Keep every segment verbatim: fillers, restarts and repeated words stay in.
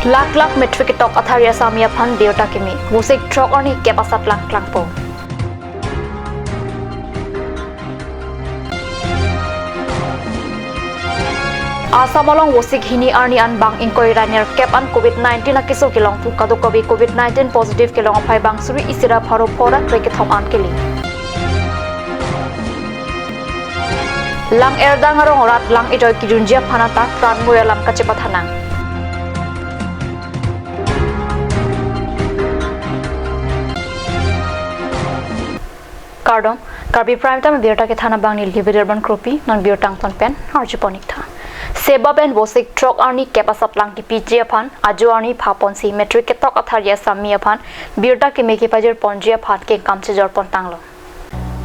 Lak lak matric ketok athari asami aphan birta keme, Vosik throk arni kep asatlang klangpo. Assam along Vosik hini arni an bang ingkoi ra nerkep an covid nineteen akeso kelongthu, kadokave covid nineteen positive kelong aphai bang suri isi ra pharo pho ra krekethom an kele. Lang erdang arong rat lang ejoi kejunji aphan anta pran mui alam kachepathanang. Kardom, Karbi Prime Time birta kethan abang neli Biderban Kropi, non birta angton pen arjupon ik tha. SEBA pen Vosik throk arni kep asatlang kepiji aphan ajo arni phaponsi matric ketok athari asami aphan birta keme kepajirponji aphan kengkam chejorpon tanglo.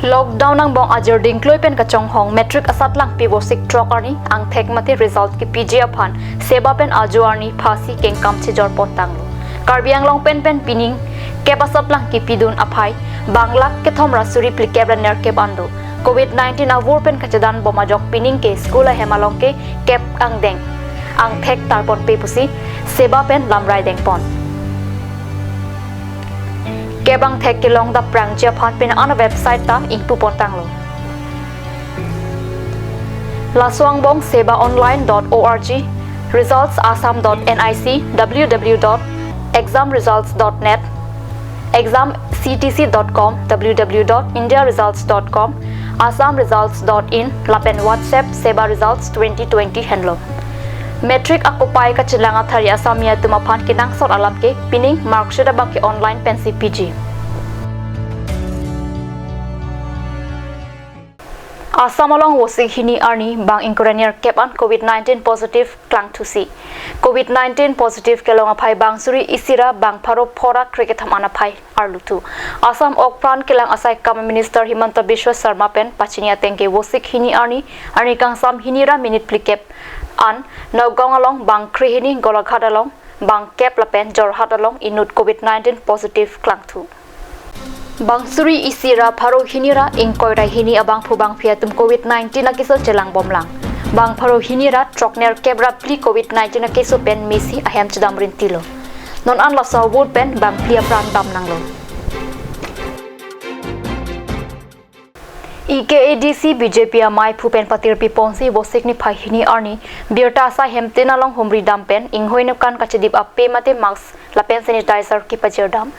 Lockdown angbong ajir dingkloi pen kachonghong matric asatlang pi Vosik throk arni angthek mate result kepiji aphan SEBA pen ajo arni phasi kengkam chejorpon tanglo. Karbi Anglong pen pen pining kep asatlang kepidun aphai bang lak kethom ra suri phlikep ra nerkep an do. Covid nineteen avur pen kachedan bom ajok pining ke school ahem along ke kep angdeng angthek tarponpe pusi SEBA pen lamrai dengpon. Kep angthek kelong daprangji aphan pini an website ta ingpupon tanglo. Laso angbong seba online dot org, results assam dot nic, www dot exam results dot net, exam ctc dot com, www dot india results dot com, assam results dot in lapen WhatsApp seba results twenty twenty henlo. Matric akopai kachelang athari asami atum aphan kenangsot alam ke pining marksheet abang ke online pensi piji. Assam along Vosik hini arni bang ingkoi ra nerkep an covid nineteen positive klangthusi. Covid nineteen positive kelong aphai bang suri isi ra bang pharo pho ra krekethom an aphai arluthu. Assam okpran kelang asai akam Minister Himanta Biswa Sarma pen pachini ateng ke Vosik hini arni, arni kangsam hini ra minute phlikep an Nagaon along bang krehini, Golaghat along bang kep lapen Jorhat along inut covid nineteen positive klangthu. Bang suri isi ra pharo hini ra ingkoi ra hini abangphu bangphi atum covid nineteen akeso chelang bomlang. Bang pharo hini ra throk nerkep ra phli covid nineteen akeso pen mesi ahem chedam rintilo. Non an laso avur pen bang phli apran dam nanglo. E K A D C B J P amaiphu pen patirpi ponsi Vosik niphai hini arni birta asai hemtin along humri dam pen inghoi nukan kachedip ape mate mask lapen sanitizer kepajir dam.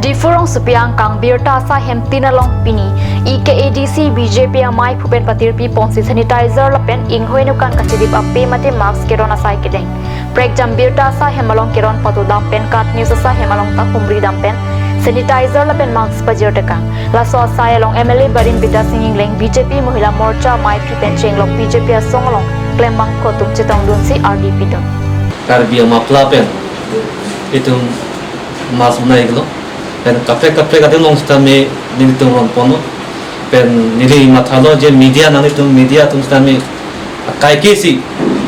Diphu rongsopi angkang birta asai hemtin along pini E K A D C B J P amaiphu pen patirpi ponsi sanitizer lapen inghoi nukan kachedip ape mate mask keron asai kedeng. Prekjam birta asai hem along keron pato dam pen KAT News asai hem along ta humri dam pen sanitizer lapen mask pajir tekang. Laso asai along M L A Barin Bidya Sing Engleng, B J P Mohila Morcha amaiphi pen chenglok B J P asong along klembangphu atum chetongdunsi ardi pidun. Karbi amapla pen itum mask nai iklo. Pen kaprek kaprek adim along sitame nelitum ronponlo. Pen neli mathalo je media nanglitum media atum sitame akai ke si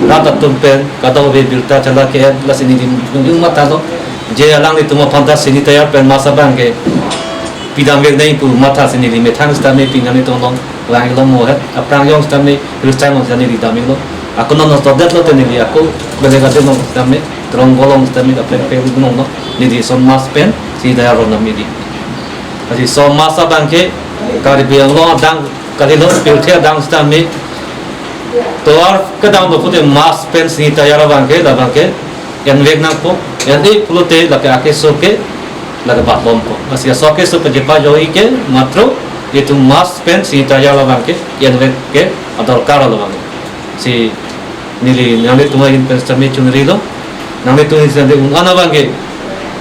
rat atum pen kadokave birta chala ke-en lasi nelitum mathalo. Je alanglitum aphan ta sanitizer pen mask abang ke pidam vek nai pu mathasi neli methang sitame pini nanglitum along vanglo mo het. Aphrang jong sitame first time along sitame neli damlo. Ako non non to det lo te neli ako bele ka de non sitame Rongo along sitame kaprek kaprek nonglo. Neli lason mask pen sanitizer ron dam neli. Lasi laso mask abang ke Karbi Anglong adang kalilo, pirthe adang sitame tovar kedang do pute mask pen sanitizer abang ke labang ke envek nangpo, en-e pulote lake akeso ke lake bat bompo. Lasi laso akeso pajepajoi ke matro itum mask pen sanitizer labang ke envek ke adorkar labang. Si neli nanglitum ahin pen sitame chungrilo. Nanglitum ahin sitame un-an abang ke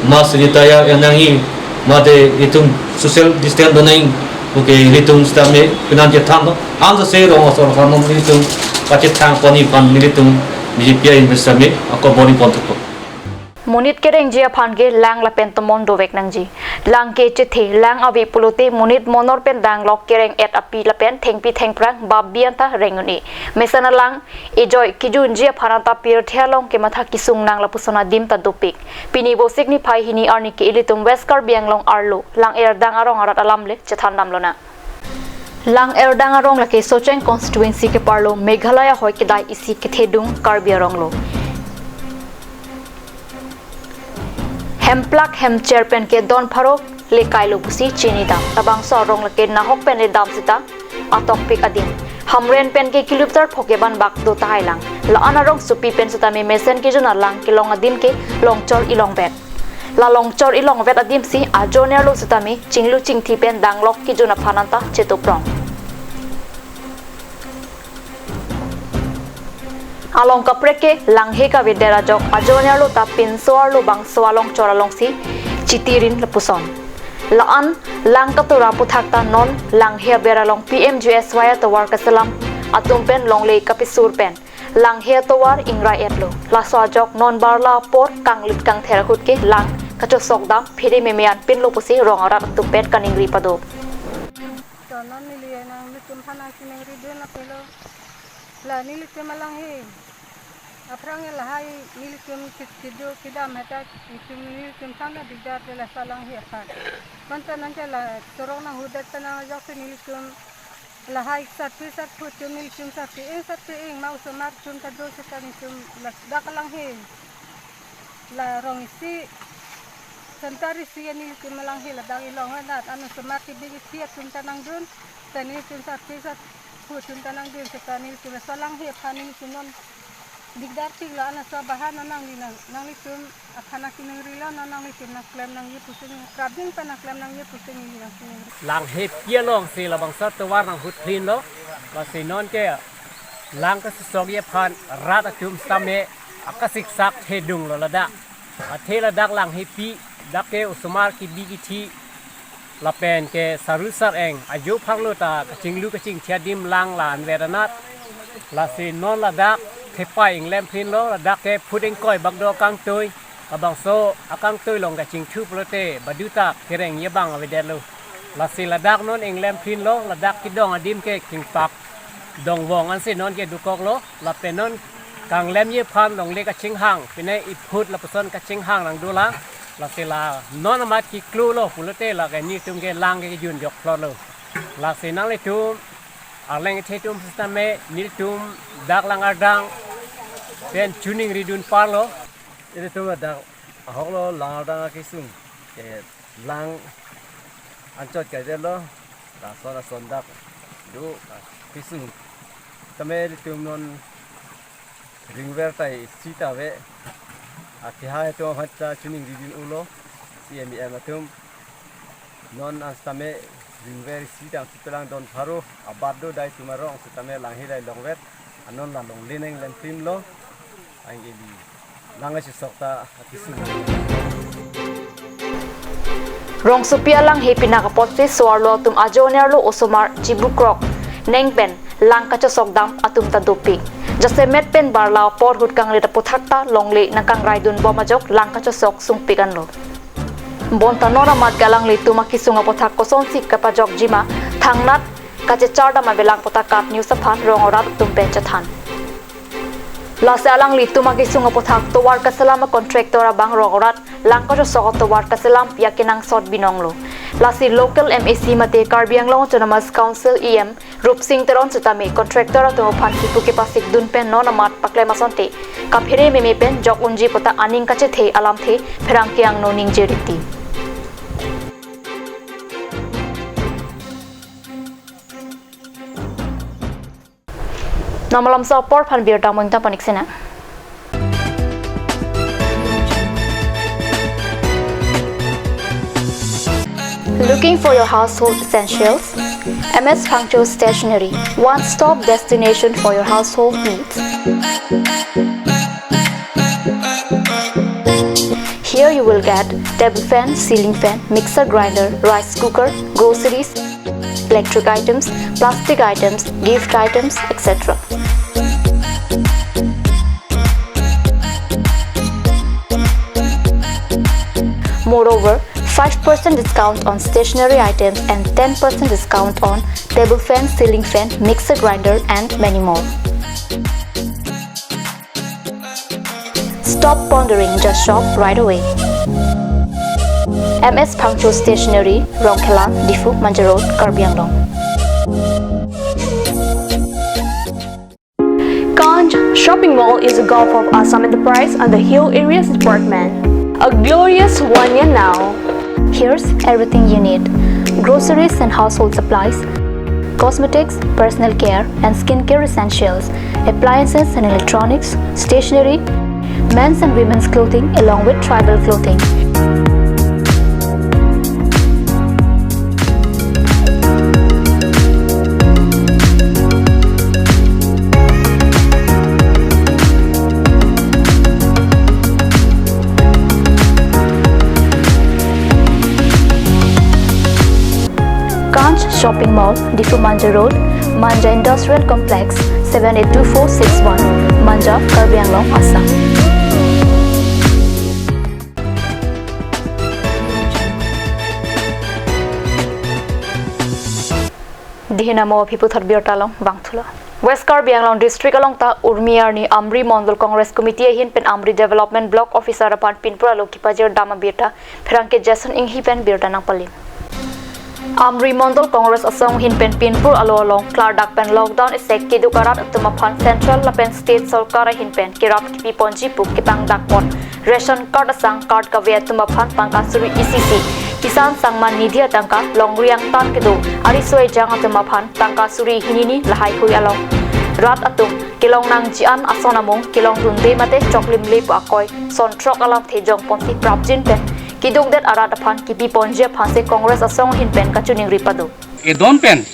mask sanitizer en nangji mate itum social distance do nangji puke ilitum sitame pinan chethanlo. Anso se rong asor khanom ilitum kachethang poni aphan nelitum B J P ahin pen sitame ako bori pon thupo. Monit kerengji aphan ke lang lapen tomon dovek nangji. Lang ke chethe, lang ave pulote monit monor pen danglok kereng-et api lapen thengpi thengphrang babi anta reng un-e. Mesen alang ejoi kejunji aphan anta pirthe along kematha kesung nang lapuson adim ta dopik. Pini Vosik niphai hini arni ke ilitum West Karbi Anglong arlo Lang Erdang arong arat alam le chethan damlonang. Lang Erdang arong lake Socheng constituency keparlo Meghalaya hoi kedai isi kethedung Karbi arong lo. Hemplak hemcher pen ke don pharo le kailo pusi chinidam. Labangso arong lake nahok pen le dam sita atokpik adim. Hamren pen ke kilometer phok ke ban bak do tahai lang. La-an arongsopi pen sitame mesen kejun alang kelong adim ke longchor ilongvet. La longchor ilongvet adim si ajonerlo sitame chinglu chingthi pen danglok kejun aphan anta chetuprong. Along kaprek ke langhe kavedet ajok ajonerlo ta pinso arlo bangso alongchor alongsi chitirin lapuson. La-an lang katura aputhak ta non langhe aber along P M G S Y atovar kaselam atum pen longle kapisur pen langhe atovar ingrai-etlo. Laso ajok non barla apor kanglit kangther ahut ke lang kachosok dam phere meme anpinlo pusi rong arat atum pen kaningri pado. To non neli nanglitum aphan nangchiningri dun apelo. La nelitum alanghe aphrang lahai nelitum kit-, kido kidam heta itum nelitum tangka digdar te laso alanghe aphan. Manta nangke la sorok nanghudet ta nang ajoksi nelitum lahai sarpi sarpo atum nelitum sarpi ing sarpi ing ma osomar atum ta do seta nelitum ladak alanghe. La rong isi, center isi nelitum alanghe ladak ilong anat, an osomar kebi kethe atum ta nangdun, ta nelitum sarpi sarpo atum ta nangdun, seta nelitum laso alanghe aphan nelitum non digdar piklo, an laso abahan non nangli nang, nanglitum aphan nangchiningri lo, non nanglitum nangklem nangji pusi, prabin pen nangklem nangji pusi neli nangchiningri. Langhepi alongsi labangso atovar nanghut plinlo, lasi non ke lang kachosokji aphan rat atum sitame akasiksak thedunglo ladak. Athe ladak langhepi, dak ke osomar kebi kethe lapen ke sarui sareng ajo pharlo ta kachinglu kachingthi adim lang la-an ver anat. Lasi non ladak thepai inglem plinlo, ladak ke phut ingkoi bak do akangtui. Labangso akangtui along kachingthu pulote baduta kerengji abang avedetlo. Lasi ladak non inglem plinlo, ladak kedong adim ke kingpak dongvong ansi non ke dokoklo, lapen non kanglemji aphan longle kachinghang, pine iphut lapuson kachinghang nangdolang, lasi la non amat keklolo pulote lake nelitum ke lang ke kejun jok phlotlo. Lasi nanglitum arleng kethe atum sitame nelitum dak lang ardang pen chiningri dun parlo. Ilitum dak ahoklo lang ardang akesung. Ke lang anchot kaidetlo, lason lason dak do kesung. Tame ilitum non ringver tai sita ave. Akehai atum aphan ta chiningri dun ulo, C M E M atum. Non an sitame ringver isi tang sipelang don pharo abat do dai atum arong sitame langhe dai longvet. Anon la longle nang lemprim lo. Ang eli lang kachosok ta akesung. Rongsopi alanghe pinak apotsi so-arlo atum ajonerlo osomar chibukrok neng pen lang kachosok dam atum ta dopik. Jasemet pen barla apor ahut kanglit aputhak ta longle nangkangrai dunbom ajok lang kachosok sungpik anlo. Bonta non amat ke alanglitum akesung aputhak kosonsi kapajokji ma thangnat kachechar dam avelang puta KAT News aphan rong arat atum pen chethan. Lasi alanglitum akesung aputhak tovar kaselam a-contractor abang rong arat lang kachosok atovar kaselam ya kenangsot binonglo. Lasi local M A C mate Karbi Anglong Autonomous Council E M Rupsing Teron sitame contractor atum aphan kipu kepasik dun pen non amat paklem asonte kaphere meme pen jok unji puta aning kachethe alamthe pherangke angno ningje riti. Namalam sa apor aphan birta mungta panik sena. Looking for your household essentials? M S Phangcho Stationery, one-stop destination for your household needs. Here you will get table fan, ceiling fan, mixer grinder, rice cooker, groceries, electric items, plastic items, gift items, et cetera. Moreover, five percent discount on stationery items and ten percent discount on table fan, ceiling fan, mixer grinder, and many more. Stop pondering, just shop right away. M S Phangcho Stationery, Rongkhelan, Diphu, Manja Road, Karbi Anglong. Kanj Shopping Mall is a gulf of Assam Enterprise and the Hill Areas Department. A glorious one year now. Here's everything you need: groceries and household supplies, cosmetics, personal care, and skincare essentials, appliances and electronics, stationery, men's and women's clothing, along with tribal clothing. Kanch Shopping Mall, Diphu Manja Road, Manja Industrial Complex, seven eight two four six one, Manja, Karbi Anglong, Assam. Dihina mo aphi puthot birta long bang thulo. West Karbi Anglong District along ta Urmi arni Amri Mondol Congress Committee ahin pen Amri Development Block Officer aphan pinpur alo kipajir dam abirta pherangke Jason Inghi pen birta nangpalim. Amri Mondol Congress asong ahin pen pinpur alo along klardak pen lockdown isi keduk arat atum aphan Central lapen State Sorkar ahin pen kerap kipi ponji pu kepangdak pon ration card asang card kave atum aphan tangka suri isi isi, Kisan Samman Nidhi atangka, longri angtan kedo ariso ejang atum aphan tangka suri hini hini lahai hui along rat atum kelong nangji an ason amung kelong dunde mate choklim le pu akoi son throk alamthe jong ponsi prapjin pen keduk det arat aphan kipi ponji aphan si Congress asong ahin pen kachiningri pado. Edon pen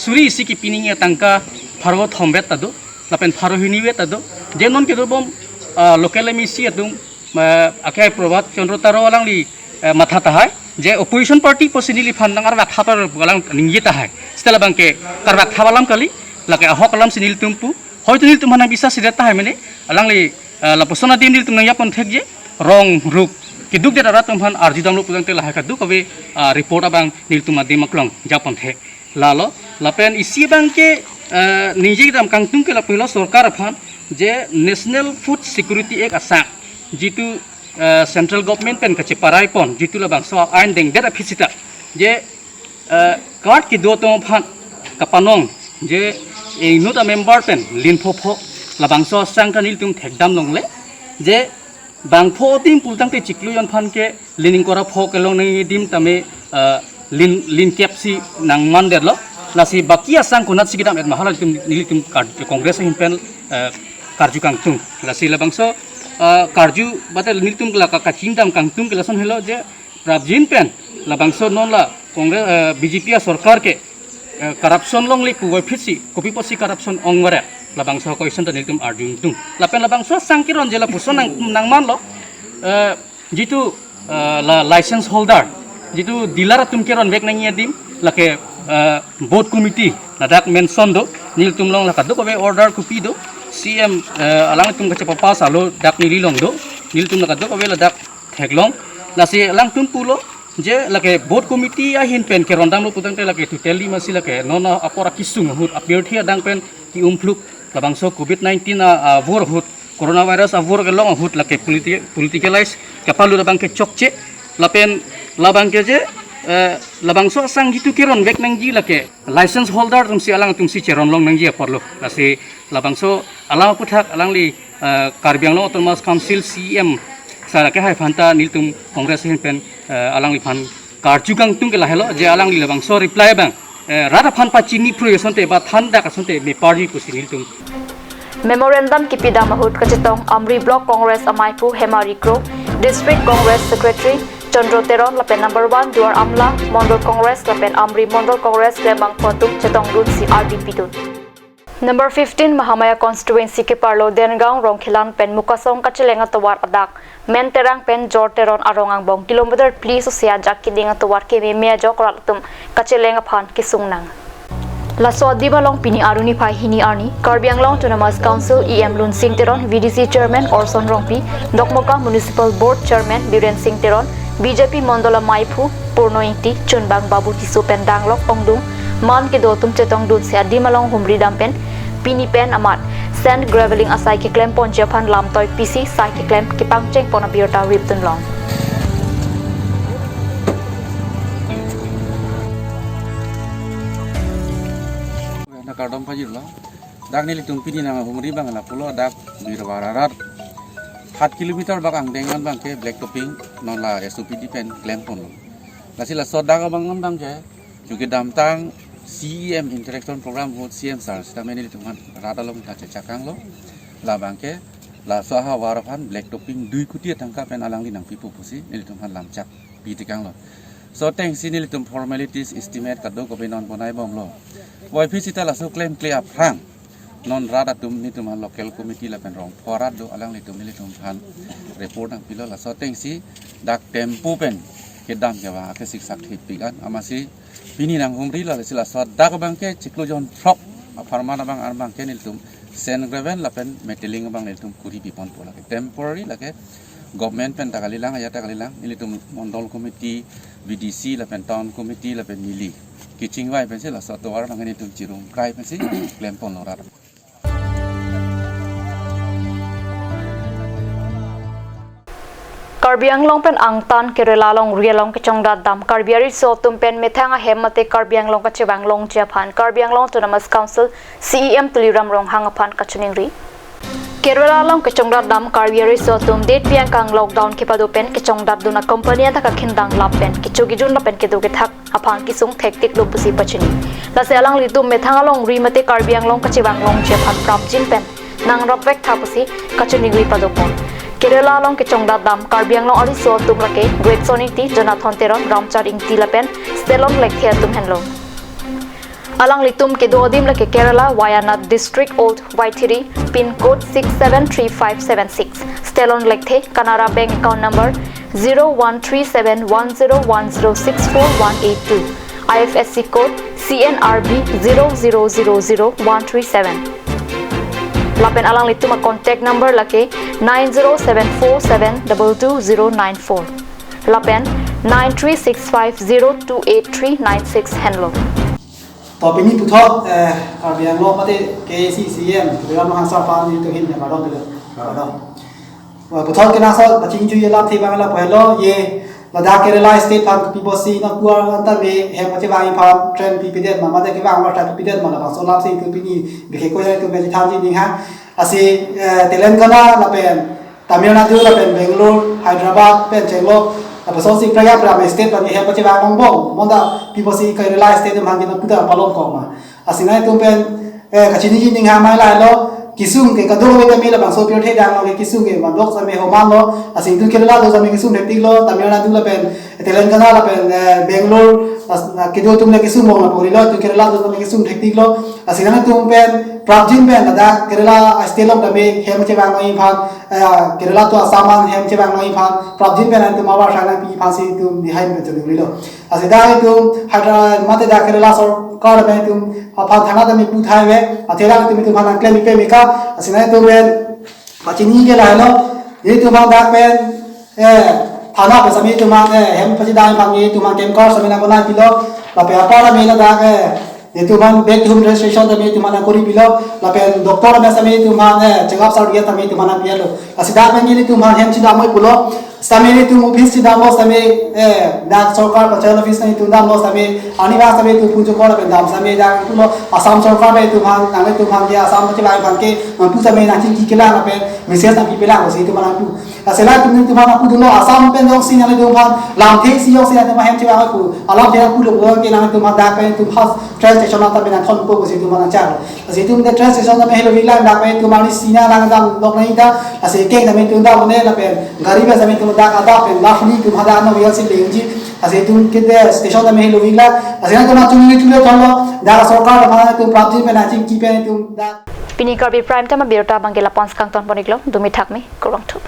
suri isi kipi nangji atangka pharo thom vet ta do, lapen pharo hini vet ta do. Je non kedo bom, ah, local M A C atum, ah, akhai Prabhat Chandra Taro alangli, eh, matha tahai. Je opposition party pusi neliphan nang arvak thapar alang ningje tahai. Seta labang ke karvak thap alam kali, lake ahok alam si nelitum pu. Hoito nelitum aphan nang bisa sidat tahai mene, alangli, eh, lapuson adim nelitum nang yapon thek je, rong ruk keduk det arat atum aphan arju damlo putangte lahai kaduk ave, ah, report abang nelitum adim aklong japon thek. Lalo, lapen isi abang ke, eh, ningje dam kangtung ke lapulo sorkar aphan, je National Food Security Act asang, jitu, eh, central government pen kacheparai pon, jitu labangso ain dengdet aphi sita, je, eh, card kedo atum aphan kapanong, je inut a member pen lin phopho, labangso asang ta nelitum thekdam longle, je bangpho adim pulotangte chiklo jon aphan ke lin ingkoi ra pho kelong nangji adim tame, ah, lin, lin kep si nangman detlo. Lasi baki asang konat si kedam et ma hala nelitum, nelitum kar-, Congress ahin pen, ah, karju kangtung. Lasi labangso, ah, karju bate nelitum la ka-, kachingdam kangtung ke lason helo je prapjin pen labangso non la Congress, eh, B J P asorkar ke, eh, corruption longle pu voiphit si, kopi pusi corruption ong vare, labangso question ta nelitum arju ingtung. Lapen labangso asang keron je lapuson nang, nangmanlo, eh, jitu, eh, la license holder, jitu dealer atum keron vek nangji adim, lake, eh, board committee, ladak mention do, nelitum along la kadokave order kopi do, C M, eh, alangtum kachepapass alo dak neli along do, nelitum la kadokave ladak theklong. Lasi alangtum pulo je lake board committee ahin pen kerondamlo putangte lake totally masi lake non apor akesung ahut, apirthe adang pen ki-umphlup, labangso covid nineteen a, avur ahut, coronavirus avur kelong ahut lake politi-, politicalize kapalut abang ke chokche, lapen labang ke je, eh, labangso asang jitu keron vek nangji lake license holder atum si alangtum si cheron long nangji apor lo. Lasi labangso alam aputhak alangli, eh, Karbi Anglong Autonomous Council C M sir akehai aphan ta nelitum Congress ahin pen, eh, alangliphan karju kangtung ke lahelo je alangli labangso reply abang, eh, rat aphan pachini phru asonte ba thandak asonte meparji pusi nelitum. Memorandum kipidam ahut kachetong Amri Block Congress amaiphu Hemari Kro, District Congress Secretary Chandra Teron lapen number one Duar Amla Mondol Congress lapen Amri Mondol Congress klembangpho atum chetongdunsi ardi pidun. Number fifteen Mahamaya Constituency keparlo Dengaon Rongkhelan pen Mukasong kacheleng atovar adak Men Terang pen Jor Teron arong angbong kilometer phli sosi ajak keding atovar kememe ajok rat atum kacheleng aphan kesung nang. Laso adim along pini arni phai hini arni Karbi Anglong Autonomous Council E M Lunsing Teron, V D C Chairman Orson Rongpi, Dokmoka Municipal Board Chairman Biren Singh Teron, B J P Mondol amaiphu Purno Ingti, chunbang Babu Tisso pen danglok ongdung man kedo atum chetongdunsi adim along humri dam pen pini pen amat sand graveling asai keklem ponji aphan lamtoi pisi sai keklem kepangcheng pon abirta ripdun long. Na kardom pajirlo. Dak nelitum pini nanghumri abang lapulo dak birwar arat Hat kilometer bak angdeng an abangke black topping non la S O P D pen klemponlo. Lasi laso adak abang an abangke, jo kedamtang C E M interaction program ahut C E M sir sitame nelitum aphan rat along ta chechakanglo. Labangke laso ahavar aphan black topping dui kuti atangka pen alangli nangpipo pusi nelitum aphan lamchak pitekanglo. Laso atengsi nelitum formalities estimate kadokave non bonaibomlo. Puvoiphit sita laso klemkle aphrang non rat atum nelitum aphan local committee lapen rongpho arat do, alanglitum nelitum aphan report nangpilo. Laso atengsi dak tempo pen kedam kevang akesiksak thepik an amatsi pini nanghumrilo. Lasi laso adak abangke chiklo jonthrok apharman abang an abangke nelitum sand gravel lapen metalling abang nelitum kuri piponpo, lake temporary, lake government pen ta kalilang, ajat ta kalilang, nelitum mondol committee, V D C lapen town committee lapen neli kachingvai pensi laso atovar abang nelitum chirumkrai pensi klemponlo rat. Karbi Anglong pen angtan Kerala alongri along kechongdat dam Karbi ariso atum pen methang ahem mate Karbi Anglong kachevang longji aphan Karbi Anglong Autonomous Council C E M Tuliram Ronghang aphan kachiningri. Kerala along kechongdat dam Karbi ariso atum det piang kang lockdown kepado pen kechongdat dun a company anta kakhindang lap pen kechokijun lapen kedo kethak aphan kesung thektiklo pusi pachini. Lasi alanglitum methang alongri mate Karbi Anglong kachevang longji aphan prapjin pen nangrapvek tha pusi kachiningri padopon. Kerala along kechongdat dam Karbi Anglong ariso atum lake Greatson Ingti, Jonathan Teron, Ramchand Ingti lapen Stalon Lekthe atum henlo. Alanglitum kedo adim lake Kerala, Wayanad District, Old Vaithery, pin code six seven three five seven six. Stalon Lekthe, Canara Bank account number zero one three seven one zero one zero six four one eight two. I F S C code C N R B zero zero zero zero one three seven. Lapen alanglitum a contact number lake nine zero seven four seven double two zero nine four. Lapen nine three six five zero two eight three nine six henlo. To pini puthot, eh, Karbi Anglong mate K A A C C E M, Tuliram Ronghang sir aphan nelitum ahin ne pardon pilo. Pardon. Wah, puthot kenangsot pachingju ye lamthe abang lapu helo, ye ladak Kerala state aphan piposi nangpu anta me hem kachevang aphan train pipedet ma, mate kevang ma train pipedet ma, labangso alamsi itum pini bikhe ko ya itum me chethanji ning ha. Lasi, eh, Telangana lapen Tamil Nadu lapen Bangalore, Hyderabad pen chenglo, lapusonsi praya praya me state aphan hem kachevang longbom, bonta piposi Kerala state aphan kina puta palom kok ma. Lasi nangtum pen, eh, kachiniji ning ha, mai lahelo, kesung ke kadokave tame labangso pirthe danglo ke kesung ke mandok same homanlo, lasi itum Kerala do same kesung thektiklo, Tamil Nadu lapen Telangana lapen, eh, Bangalore, las-, ah, kedo atum le kesung bom lapu rilo, itum Kerala do same kesung thektiklo. Lasi nangtum pen prapjin pen ladak Kerala state along tame hem kachevang aphan, eh, Kerala to Assam an hem kachevang aphan prapjin pen nangtum abar sana pi aphansi itum nihai pen chongrilo. Lasi dak itum Hydra-, mate dak Kerala sorkar pen itum aphan thana tame puthai ave, athe dak itum itum aphan klem ipe meka, lasi nangtum pen pachini ke lahelo, itum aphan dak pen, eh, thana pen same itum aphan, eh, hem pachedam aphan itum aphan camp car same nangkona pilo, lapen apar same ladak, eh, itum aphan back to home registration tame itum aphan nangkori pilo, lapen doctor tame same itum aphan, eh, check up certificate tame itum aphan nangpilo. Lasi dak pen itum aphan hem chedam oi pulo, same itum office chedamlo same, eh, dak sorkar panchayat office nangtum damlo same, arnivang same itum phone chokor lapen dam same dak pulo, Assam sorkar nangtum aphan, nangtum aphan ke Assam kachevang aphan ke, nangpu same nangchingki kelang lapen message nangpi pelang si itum aphan nangpu. Lasi la itum itum aphan nangpu dunlo, Assam pen jongsi nangtum aphan lamthe si jongsi nangtum aphan hem chevang oi pu, alamthe nangpulo pulo ke nangtum aphan dak pen itum aphan train station nangtum aphan nangthonpo si itum aphan nangchar. Lasi itum dak train station tame helo vila dak pen itum arni sina lang dam lok nai ta. Lasi keng tame itum dam ne lapen gari pen tame itum dak adap pen lafli itum hadak no via si lengji. Lasi itum ke dak station tame helo vila. Lasi nangtum achung ni chule thonlo. Dak sorkar aphan itum prapjin pen achingki pen itum dak. Pini Karbi Prime Time abirta abangke lapu-an si kangton pon-iklo, dumi thak me, kurvangthu.